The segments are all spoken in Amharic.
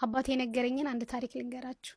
አባቴ የነገረኝን አንድ ታሪክ ልንገራችሁ።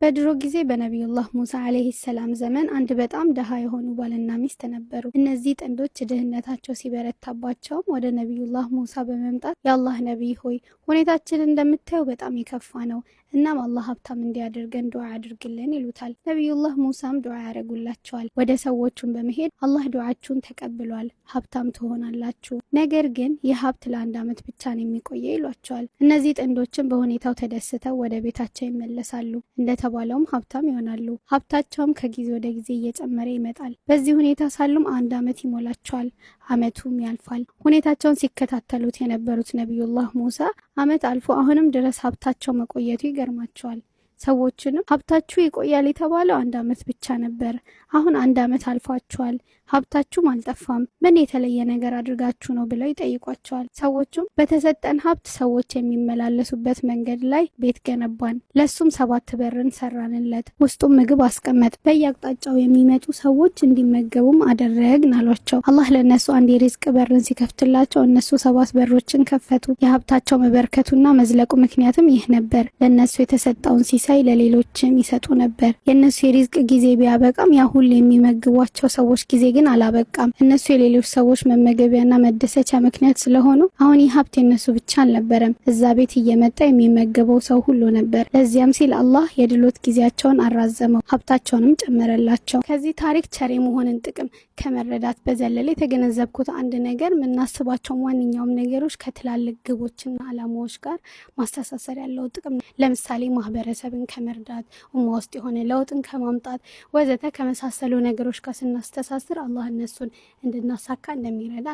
በድሮ ጊዜ በነቢዩላህ ሙሳ ዓለይሂ ሰላም ዘመን አንድ በጣም ድሃ የሆኑ ባልና ሚስት ነበሩ። እነዚህ ጥንዶች ድህነታቸው ሲበረታባቸውም ወደ ነቢዩላህ ሙሳ በመምጣት የአላህ ነቢይ ሆይ፣ ሁኔታችን እንደምታየው በጣም የከፋ ነው። እናም አላህ ሀብታም እንዲያደርገን ዱዓ አድርግልን ይሉታል። ነቢዩላህ ሙሳም ዱዓ ያደርጉላቸዋል። ወደ ሰዎቹን በመሄድ አላህ ዱዓችሁን ተቀብሏል፣ ሀብታም ትሆናላችሁ፣ ነገር ግን ይህ ሀብት ለአንድ ዓመት ብቻ ነው የሚቆየው ይሏቸዋል። እነዚህ ጥንዶችን በሁኔታው ተደስተው ወደ ቤታቸው ይመለሳሉ። እንደተባለውም ሀብታም ይሆናሉ። ሀብታቸውም ከጊዜ ወደ ጊዜ እየጨመረ ይመጣል። በዚህ ሁኔታ ሳሉም አንድ ዓመት ይሞላቸዋል። ዓመቱም ያልፋል። ሁኔታቸውን ሲከታተሉት የነበሩት ነቢዩላህ ሙሳ ዓመት አልፎ አሁንም ድረስ ሀብታቸው መቆየቱ ይገርማቸዋል። ሰዎችንም ሀብታችሁ ይቆያል የተባለው አንድ ዓመት ብቻ ነበር። አሁን አንድ ዓመት አልፏችኋል፣ ሀብታችሁም አልጠፋም። ምን የተለየ ነገር አድርጋችሁ ነው ብለው ይጠይቋቸዋል። ሰዎቹም በተሰጠን ሀብት ሰዎች የሚመላለሱበት መንገድ ላይ ቤት ገነባን፣ ለሱም ሰባት በርን ሰራንለት፣ ውስጡም ምግብ አስቀመጥ፣ በየአቅጣጫው የሚመጡ ሰዎች እንዲመገቡም አደረግን አሏቸው። አላህ ለእነሱ አንድ የሪዝቅ በርን ሲከፍትላቸው እነሱ ሰባት በሮችን ከፈቱ። የሀብታቸው መበርከቱና መዝለቁ ምክንያትም ይህ ነበር። ለእነሱ የተሰጠውን ሲሳይ ለሌሎችም ይሰጡ ነበር። የእነሱ የሪዝቅ ጊዜ ቢያበቃም ያ ሁሉ የሚመግቧቸው ሰዎች ጊዜ ግን አላበቃም። እነሱ የሌሎች ሰዎች መመገቢያና መደሰቻ ምክንያት ስለሆኑ አሁን ይህ ሀብት የእነሱ ብቻ አልነበረም። እዛ ቤት እየመጣ የሚመገበው ሰው ሁሉ ነበር። ለዚያም ሲል አላህ የድሎት ጊዜያቸውን አራዘመው፣ ሀብታቸውንም ጨመረላቸው። ከዚህ ታሪክ ቸር የመሆንን ጥቅም ከመረዳት በዘለለ የተገነዘብኩት አንድ ነገር የምናስባቸው ማንኛውም ነገሮች ከትላልቅ ግቦችና አላማዎች ጋር ማስተሳሰር ያለው ጥቅም ነው። ለምሳሌ ማህበረሰብን ከመርዳት፣ ኡማ ውስጥ የሆነ ለውጥን ከማምጣት ወዘተ ከመሳሰሉ ነገሮች ጋር ስናስተሳስር አላህ እነሱን እንድናሳካ እንደሚረዳ